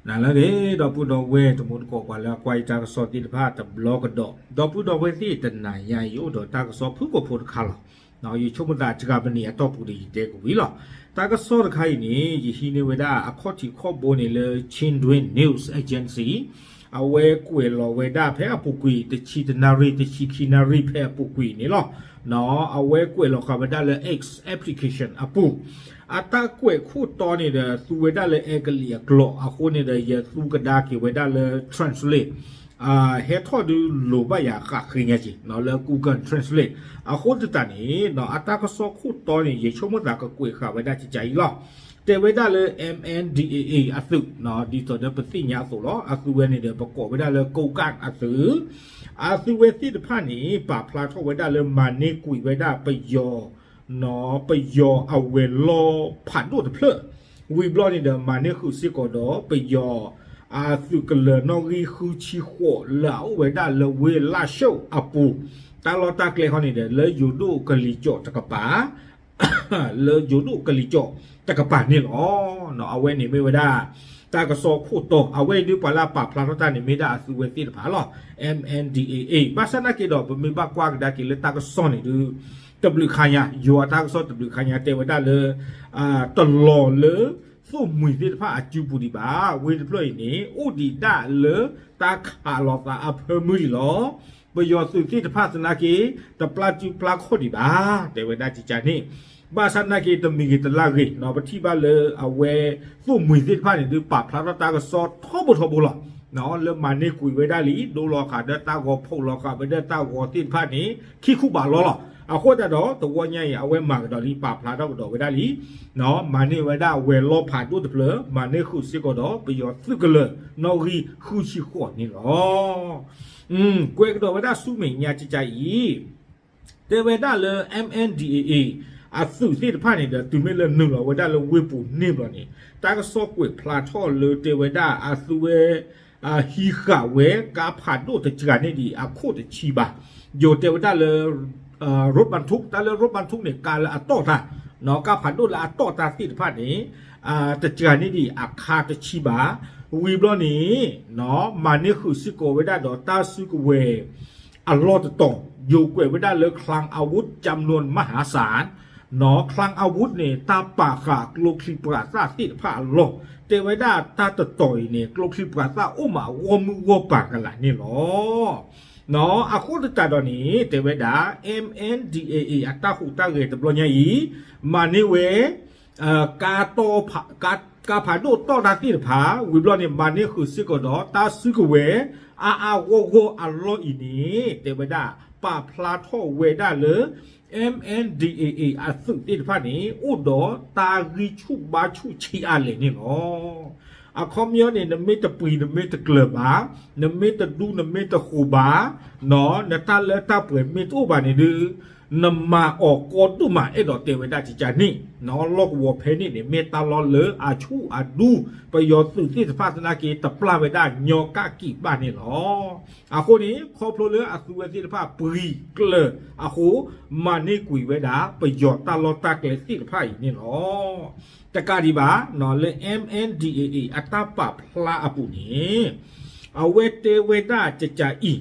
နၤလၢအဂ့ၤ ဒီပုၢ်ဒီဝဲၢ်တံၤသကိး ပှၤလၢအကွၢ်ယတၢ်ကစီၣ်သ့ၣ်တဖၣ်တဘျီကဒီး, ဒီပုၢ်ဒီဝဲၢ်သ့ၣ်တနၤညါအံၤ ယအိၣ်ဒီးတၢ်ကစီၣ်ဖုၣ်ကိာ်ဖိတခါလီၤ. ယဆိကမိၣ်သးတဂၤမနုၤအတီၢ်ပူၤဒီးယတဲကဝံၤလီၤ. တၢ်ကစီၣ်တခါအံၤန့ၣ် ယဟံးန့ၢ်ဝဲဒၣ်အခီၣ်ထံးခီၣ်ဘိန့ၣ်လၢ Chin News Agency အဝဲကွဲးလီၤဝဲဒၣ်ဖဲအပူၤကွံာ် တဆံတနၣ်ရံၣ် တဆံခံနၣ်ရံၣ်ဖဲအပူၤကွံာ်န့ၣ်လီၤ. အဝဲကွဲးလီၤဃာ်ဝဲဒၣ်လၢ X application အပူၤ, အတၢ်ကွဲးခိၣ်တီန့ၣ်ဒီး သူဝဲဒၣ်လၢအဲကလံးအကျိာ်အဃိန့ၣ်ဒီး ယသူကဒါက့ၤဝဲဒၣ်လၢ translate ဟဲထီၣ်ဒုးလိၤဘၣ်ယၤဃးဃ့ညါက့ၤ လၢ Google Translate အဃိသတးန့ၣ် အတၢ်ကစီၣ်ခိၣ်တီန့ၣ် ယဆိကမိၣ်သးကကွဲးဃာ်ဝဲဒၣ်ကကါအံၤလီၤ. တဲဝဲဒၣ်လၢ M N D A A အသုး ဒ်သိးဒီးပသ့ၣ်ညါအသိးလီၤ. အသုးဝဲန့ၣ်ဒီး ပကိးဝဲဒၣ်လၢ ကိးကၣ်အသုး, အသုးဝဲသ့ၣ်တဖၣ်န့ၣ် ပာ်ဖျါထီၣ်ဝဲဒၣ်လၢမၤန့ၢ်ကွံာ်ဝဲဒၣ်ပယီၤ ပယီၤအဝဲၤလီၢ်ဖးဒိၣ်တဖျၢၣ်, ဝံၤဘျီန့ၣ်ဒီး မၤန့ၢ်ဃုာ်စ့ၢ်ကီးဒီးပယီၤအသုးကလၢၤနီၣ်ဂံၢ်ဃုဆံဃိး လၢအအိၣ်ဝဲဒၣ်လၢဝ့ၢ်လၢၢ်ၡိၣ်အပူၤ, တၢ်လီၢ်တၢ်ကျဲခီန့ၣ်ဒီး လၢယိၤဒိၣ်ကလံၤကၠီၣ်တကပၤ လၢယိၤဒိၣ်ကလံၤကၠီၣ်တကပၤန့ၣ်လီၤ. အဝဲန့ၣ်မ့ၢ်ဝဲဒၣ် တၢ်ကစီၣ်ခိၣ်တီ, အဝဲအံၤဒုးပှၤလၢအပာ်ဖျါထီၣ်တၢ်န့ၣ် မ့ၢ်ဒၣ်အသုးဝဲသ့ၣ်တဖၣ်လီၤ. M N D A A ဘၣ်ဆၣ်နာ်က့ဒီး ပမ့ၢ်ဘၣ်ကွၢ်ကဒါက့ၤလၢတၢ်ကစီၣ်န့ၣ်ဒုး တဘျုးခါညါ ယွၤတၢ်ကစီၣ်တဘျုးခါညါတဲဝဲဒၣ်လၢ တလီၤလၢသိၣ်မှံၤသ့ၣ်တဖၣ်အစုပူၤဒံးဘၣ်. ဝ့ၢ်တဖျၢၣ်အံၤန့ၣ် အိၣ်ဒံးဒၣ်လၢတၢ်ခးလိာ်သးအဖၢမုၢ်ဒံးလီၤ. ပယီၤသုးသ့ၣ်တဖၣ်သနာ်က့ တပျၢ်စုပျၢ်ခီၣ်ဒံးဘၣ် တဲဝဲဒၣ်ကကါန့ၣ်, ဘၣ်ဆၣ်နာ်က့တမံၤဂ့ၤတလၢ်ဂ့ၤ ပထံၣ်ဘၣ်လၢအဝဲသိၣ်မှံၤသ့ၣ်တဖၣ်န့ၣ်ဒုး ပာ်ဖျါထီၣ်တၢ်ကစီၣ်ထီဘိထီဘိလီၤ. လၢမၤန့ၢ်ကွံာ်ဝဲဒၣ်လံ, ဒိလီၤဃာ်ဒီးတၢ်ဂီၤ ဖီၣ်လီၤဃာ်ဝဲဒၣ်တၢ်ဂီၤသ့ၣ်တဖၣ်န့ၣ် ခံခူဘးလီလီၤ. အဃိသတးဒီး တဝီညါအံၤ အဝဲမၤကဒီးလံ ပာ်ဖျါထီၣ်ကဒီးဝဲဒၣ်လံ မၤန့ၢ်ဝဲဒၣ်ဝဲၤလီၢ်ဖးဒိၣ်တဖျၢၣ်, မၤန့ၢ်ဃုာ်စ့ၢ်ကီးဒီးပယီၤသုးကလၢၤနီၣ်ဂံၢ်ဃုဆံဃိးန့ၣ်လီၤ. ကွဲးကဒီးဝဲဒၣ်ဆူမဲာ်ညါကကါအံၤ တဲဝဲဒၣ်လၢ M N D A A အသုးသ့ၣ်တဖၣ်န့ၣ်ဒီး တုၤမ့ၢ်လၢနုာ်လီၤဝဲဒၣ်လၢဝ့ၢ်ပူၤန့ၣ်ဘျီန့ၣ် တၢ်ကစီၣ်ကွဲးဖျါထီၣ်လၢတဲဝဲဒၣ်အသုးဝဲ ဟံးဃာ်ဝဲကါဖးဒိၣ်တစှၤန့ၢ်ဒံးအခိၣ်တဆံဘး, ယိၤတဲဝဲဒၣ်လၢ road bike တၢ်လၢ road bike န့ၣ် ကါလၢအတီၢ်တၢ်, ကါဖးဒိၣ်လၢအတီၢ်တၢ်သ့ၣ်တဖၣ်န့ၣ် တစှၤန့ၢ်ဒံးအခါတဆံဘး, ဝံၤဘျီန့ၣ် မၤန့ၢ်ဃုာ်စ့ၢ်ကီးဝဲဒၣ်ဒီးတၢ်စုကဝဲၤ အလီၢ်တတီၤ, ယိၤကွဲးဝဲဒၣ်လၢ คลังอาวุธจำนวนมหาศาล, คลังอาวุธန့ၣ် တၢ်ပာ်ဃာ်ကျိချံမျိာ်သၣ်သ့ၣ်တဖၣ်အလီၢ်, တဲဝဲဒၣ်တၢ်တတီၤအံၤန့ၣ် ကျိချံမျိာ်သၣ်အိၣ်မးဂီၢ်မုၢ်ဂီၢ်ပၤကလာ်န့ၣ်လီၤ. အဃိသတးဒီးန့ၣ် တဲဝဲဒၣ် M N D A A အတၢ်ဟူးတၢ်ဂဲၤတဘျီညါအံၤ မၤန့ၢ်ဝဲ ကါတီၢ်ဖး, ကါဖးဒိၣ်တီၢ်တၢ်သ့ၣ်တဖၣ် ဝံၤဘျီန့ၣ် မၤန့ၢ်ဃုာ်စ့ၢ်ကီးဒီးတၢ်စုကဝဲၤ အါအါဂီၢ်ဂီၢ်အလီၢ်အံၤန့ၣ် တဲဝဲဒၣ် ပာ်ဖျါထီၣ်ဝဲဒၣ်လၢ M N D A A အသုးသ့ၣ်တဖၣ်န့ၣ် အိၣ်ဒီးတၢ်ဂံၢ်ဆူၣ်ဘါဆူၣ်ဆံးအါလဲၣ်န့ၣ်လီၤ. အခီပညီန့ၣ် နမ့ၢ်တပှံၤနမ့ၢ်တကျၢၤဘၣ်, နမ့ၢ်တဒူနမ့ၢ်တဃိးဘၣ်, နတၢ်လၢတၢ်ပှဲၤမ့ၢ်တအိၣ်ဘၣ်န့ၣ်ဒုး နမၤအီၤကီဒိၣ်မး အဲၣ်ဒိးတဲဝဲဒၣ်ကကါန့ၣ်, လီၢ်ကဝီၤဖဲန့ၣ်န့ၣ် မ့ၢ်တၢ်လီၢ်လၢအဆူၣ်အဒူ ပယီၤသုးသ့ၣ်တဖၣ်သနာ်က့ တပျၢ်ဝဲဒၣ်ညီကၣ်ကံၣ်ဘၣ်န့ၣ်လီၤ. အဃိန့ၣ် ခီဖျိလၢအသုးဝဲသ့ၣ်တဖၣ်ပှံၤကျၢၤအဃိ မၤန့ၢ်ကွံာ်ဝဲဒၣ် ပယီၤတၢ်လီၢ်တၢ်ကျဲသ့ၣ်တဖၣ်အံၤန့ၣ်လီၤ. တကးဒံးဘၣ် လၢ M N D A A အတၢ်ပာ်ဖျါအပူၤန့ၣ် အဝဲတဲဝဲဒၣ်ကကါအံၤ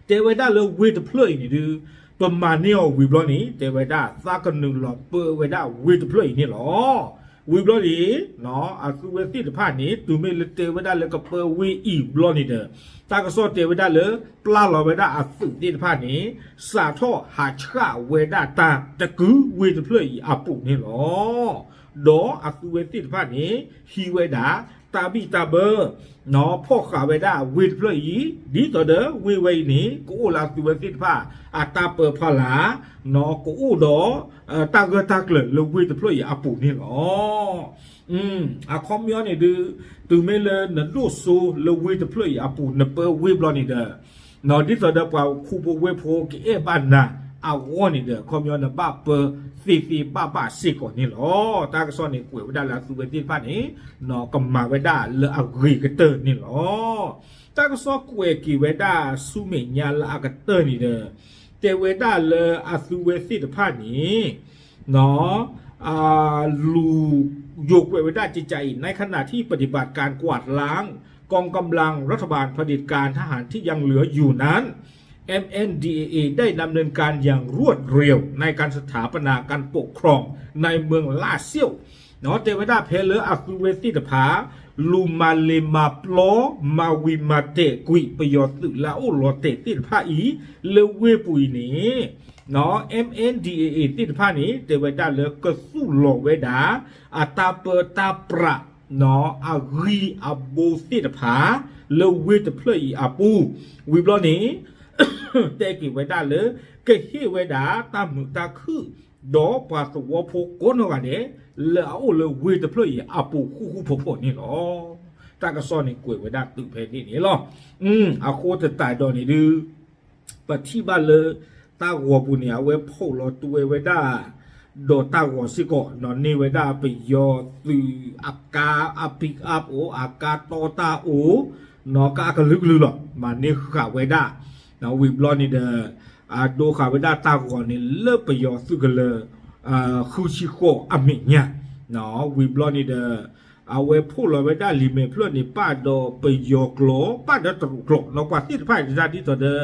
တဲဝဲဒၣ်လၢဝ့ၢ်တဖျၢၣ်အံၤန့ၣ်ဒုး ပမၤန့ၢ်အီၤဝံၤဘျီန့ၣ် တဲဝဲဒၣ်သးကနုာ်လီၤပၢဝဲဒၣ်ဝ့ၢ်တဖျၢၣ်အံၤန့ၣ်လီၤ. ဝံၤဘျီန့ၣ် အသုးဝဲသ့ၣ်တဖၣ်န့ၣ် တုၤမ့ၢ်လၢတဲဝဲဒၣ်လၢကပၢဝ့ၢ်အံၤဘျီန့ၣ်ဒီး တၢ်ကစီၣ်တဲဝဲဒၣ်လၢ ပျၢ်လီၤဝဲဒၣ်အသုးသ့ၣ်တဖၣ်န့ၣ် စးထီၣ်ဟးဆှၣ်ဝဲဒၣ်တၢ်တကုဝ့ၢ်တဖျၢၣ်အံၤအပူၤန့ၣ်လီၤ. ဒီးအသုးဝဲသ့ၣ်တဖၣ်န့ၣ် ဟံးဝဲဒၣ် တၢ်ဘံၣ်တၢ်ဘၢ ဖီၣ်ဃာ်ဝဲဒၣ်ဝ့ၢ်တဖျၢၣ်အံၤ ဒ်သိးဒီးဝ့ၢ်ဝဲအံၤန့ၣ် ကအိၣ်လၢအသုးဝဲသ့ၣ်တဖၣ် အတၢ်ပၢဖီလာ် ကအိၣ်ဒီး တၢ်ဂၢၢ်တၢ်ကျၢၤလၢဝ့ၢ်တဖျၢၣ်အံၤအပူၤန့ၣ်လီၤ. အခီပညီန့ၣ်ဒုး တုၤမ့ၢ်လၢနဒိၣ်စိလၢဝ့ၢ်တဖျၢၣ်အံၤအပူၤ နပၢဝ့ၢ်ဘျီန့ၣ်ဒီး ဒ်သိးဒီးပှၤခူဖိဝဲၢ်ဖိကအဲၣ်ဘၣ်နၤအဂီၢ်န့ၣ်ဒီး အခီပညီနဘၣ်ပၢသ့သ့ဘၣ်ဘၣ်စ့ၢ်ကီးန့ၣ်လီၤ. တၢ်ကစီၣ်န့ၣ်ကွဲးဝဲဒၣ်လၢအသုးဝဲသ့ၣ်တဖၣ်န့ၣ် ကမၤဝဲဒၣ်လၢအဂ့ၤကတၢၢ်န့ၣ်လီၤ. တၢ်ကစီၣ်ကွဲးက့ၤဝဲဒၣ်ဆူမဲာ်ညါလၢအကတၢၢ်န့ၣ်ဒီး တဲဝဲဒၣ်လၢအသုးဝဲသ့ၣ်တဖၣ်န့ၣ် လူၤယိာ်ကွဲးဝဲဒၣ်ကကးအံၤ ในขณะที่ปฏิบัติการกวาดล้างกองกำลังรัฐบาลเผด็จการทหารที่ยังเหลืออยู่นั้น เอ็มเอ็นดีเอเอ ได้ดำเนินการอย่างรวดเร็วในการสถาปนาการปกครองในเมืองล่าเซี้ยว တဲဝဲဒၣ်ဖဲလၢအသုးဝဲသ့ၣ်တဖၣ် လူၤမၤလ့ၤမၤပျီ မၤဝံၤမၤတဲာ်ကွံာ် ပယီၤသုးလၢအအိၣ်လီၤတဲာ်သ့ၣ်တဖၣ်အံၤ လၢဝ့ၢ်ပူၤအံၤန့ၣ် MNDAA သ့ၣ်တဖၣ်န့ၣ် တဲဝဲဒၣ်လၢကသူၣ်လီၤဝဲဒၣ် အတၢ်ပၢတၢ်ပြး အဂံၢ်အဘါသ့ၣ်တဖၣ် လၢဝ့ၢ်တဖျၢၣ်အံၤအပူၤ ဝံၤဘျီန့ၣ် တဲက့ၤဝဲဒၣ်လၢ ကဟ့ၣ်ဝဲဒၣ်တၢ်မုာ်တၢ်ခုၣ် ဒီးပှၤသဝီဖိကိးနီၢ်ဂၤဒဲး လၢအအိၣ်လၢဝ့ၢ်တဖျၢၣ်အံၤအပူၤဃူဃူဖိးဖိးန့ၣ်လီၤ. တၢ်ကစီၣ်န့ၣ်ကွဲးဝဲဒၣ်တုၤဖဲန့ၣ်န့ၣ်လီၤ. အဃိသတးဒီးန့ၣ်ဒုး ပထံၣ်ဘၣ်လၢ တၢ်ဂီၤပူၤန့ၣ် အဝဲဖီၣ်လီၤတွဲဝဲဒၣ် ဒီးတၢ်ဂီၤစ့ၢ်ကီး န့ၢ်ဝဲဒၣ်ပယီၤသုးအကါ အ pick up အိၣ် အကါတီတၢ်အိၣ် ကါကလုာ်ကလုာ်လီၤ မၤန့ၢ်ဃာ်ဝဲဒၣ် ဝံၤဘျီန့ၣ်ဒီး အဒိဃာ်ဝဲဒၣ်တၢ်ဂီၤန့ၣ်လၢပယီၤသုးကလၢၤ ဃုဆံဃိးအမဲာ်ညါ ဝံၤဘျီန့ၣ်ဒီး အဝဲဖီၣ်လီၤဝဲဒၣ်လံာ်မဲာ်ဖျၢၣ်န့ၣ် ပာ်ဒီးပယီၤကျိာ် ပာ်ဒီးတရူးကျိာ် ပှၤသ့ၣ်တဖၣ်န့ၣ်တၢ်ဒ်သိးဒီး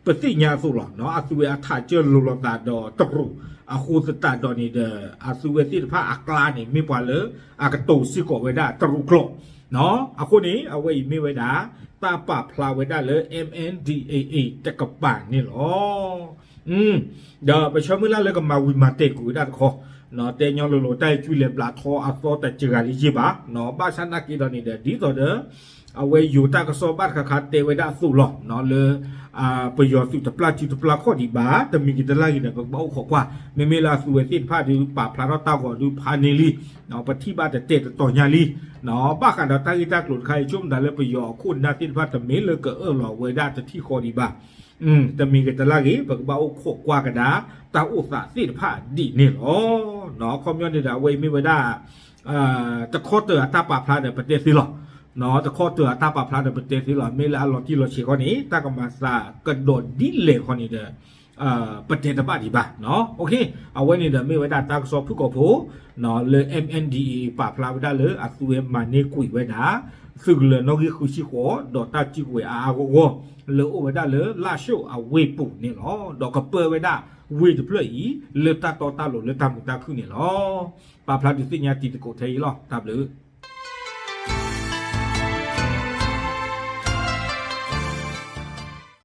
ပသ့ၣ်ညါအသိးလီၤ အသုးဝဲအထးကၢလိၤလိာ်သးဒီးတရူး အဃိသတးဒီးန့ၣ်ဒီး အသုးဝဲသ့ၣ်တဖၣ်အကျါန့ၣ် မ့ၢ်ပှၤလၢအကတိၤစ့ၢ်ကီးဝဲဒၣ်တရူးကျိာ် အဃိန့ၣ် အဝဲအံၤမ့ၢ်ဝဲဒၣ် တၢ်ပာ်ဖျါဝဲဒၣ်လၢ MNDAA တကပၤန့ၣ်လီၤ. ဒီးပဆၢမုၢ်လၢ်လၢကမၤဝံၤမၤတဲာ်ကွံာ်ဝဲဒၣ်တခီ တဲညီလိၤလိၤ တၢ်အဲၣ်ကွံလဲၤဘျးထီအသီတစှၤလံယ့ၢ်ဘၣ် ဘၣ်ဆၣ်နာ်က့ဒီးန့ၣ်ဒီး ဒ်သိးဒီး အဝဲယိၤတၢ်ကစီၣ်ဘၣ်တခါခါတဲဝဲဒၣ်အသိးလီၤ လၢ ပယီၤသုးတပျၢ်စုတပျၢ်ခီၣ်ဒံးဘၣ် တမံၤက့ၤတလၢ်ဂ့ၤဒီး ပကဘၣ်အိၣ်ခိးကွၢ် မ့မ့ၢ်လၢအသုးဝဲသ့ၣ်တဖၣ်ဒုး ပာ်ဖျါထီၣ်တၢ်ဂီၤဒုးဖးန့ၢ်လံ ပထံၣ်ဘၣ်တတဲာ်တတီၤညါလံ ဘၣ်ဃးဒီးတၢ်ဂ့ၢ်တၢ်ကျိၤတခါအံၤ ဆိကမိၣ်သးလၢပယီၤအခိၣ်နၢ်သ့ၣ်တဖၣ်တမ့ၢ်လၢကအၢၣ်လီၤဝဲဒၣ်တထံၣ်ဃီဒံးဘၣ် တမံၤက့ၤတလၢ်ဂ့ၤ ပကဘၣ်အိၣ်ခိးကွၢ်ကဒါ တၢ်အိၣ်သးသ့ၣ်တဖၣ်ဒ်န့ၣ်လီၤ. ခီပညီန့ၣ်ဒီး အဝဲအံၤမ့ၢ်ဝဲဒၣ် တခီတၢၤအတၢ်ပာ်ဖျါဒီးပတဲသ့လီၤ. တခီတၢၤအတၢ်ပာ်ဖျါဒီးပတဲသ့လီၤ. မ့ၢ်လၢအလီၤတံၢ်လီၤဆဲးခီန့ၣ် တၢ်ကမၤသးကဒီးဒ်လဲၣ်ခီန့ၣ်ဒီး ပတဲတဘၣ်ဒံးဘၣ်. အဝဲန့ၣ်ဒီးမ့ၢ်ဝဲဒၣ်တၢ်ကစီၣ်ဖုၣ်ကိာ်ဖိ လၢ MNDAA ပာ်ဖျါဝဲဒၣ်လၢအသုးဝဲမၤန့ၢ်ကွံာ်ဝဲဒၣ် သုးကလၢၤနီၣ်ဂံၢ်ဃုဆံဃိး ဒီးတၢ်စုကဝဲၤအါအါဂီၢ်ဂီၢ် လၢအိၣ်ဝဲဒၣ်လၢလၢၡိၣ်အဝ့ၢ်ပူၤန့ၣ်လီၤ. ဒီးကပၢဝဲဒၣ်ဝ့ၢ်တဖျၢၣ်အံၤ လၢတၢ်တီတၢ်လိၤလၢတၢ်မုာ်တၢ်ခုၣ်န့ၣ်လီၤ. ပာ်ဖျါဒုးသ့ၣ်ညါတံၤသကိးထဲအံၤလီၤ. တၢ်ဘျုး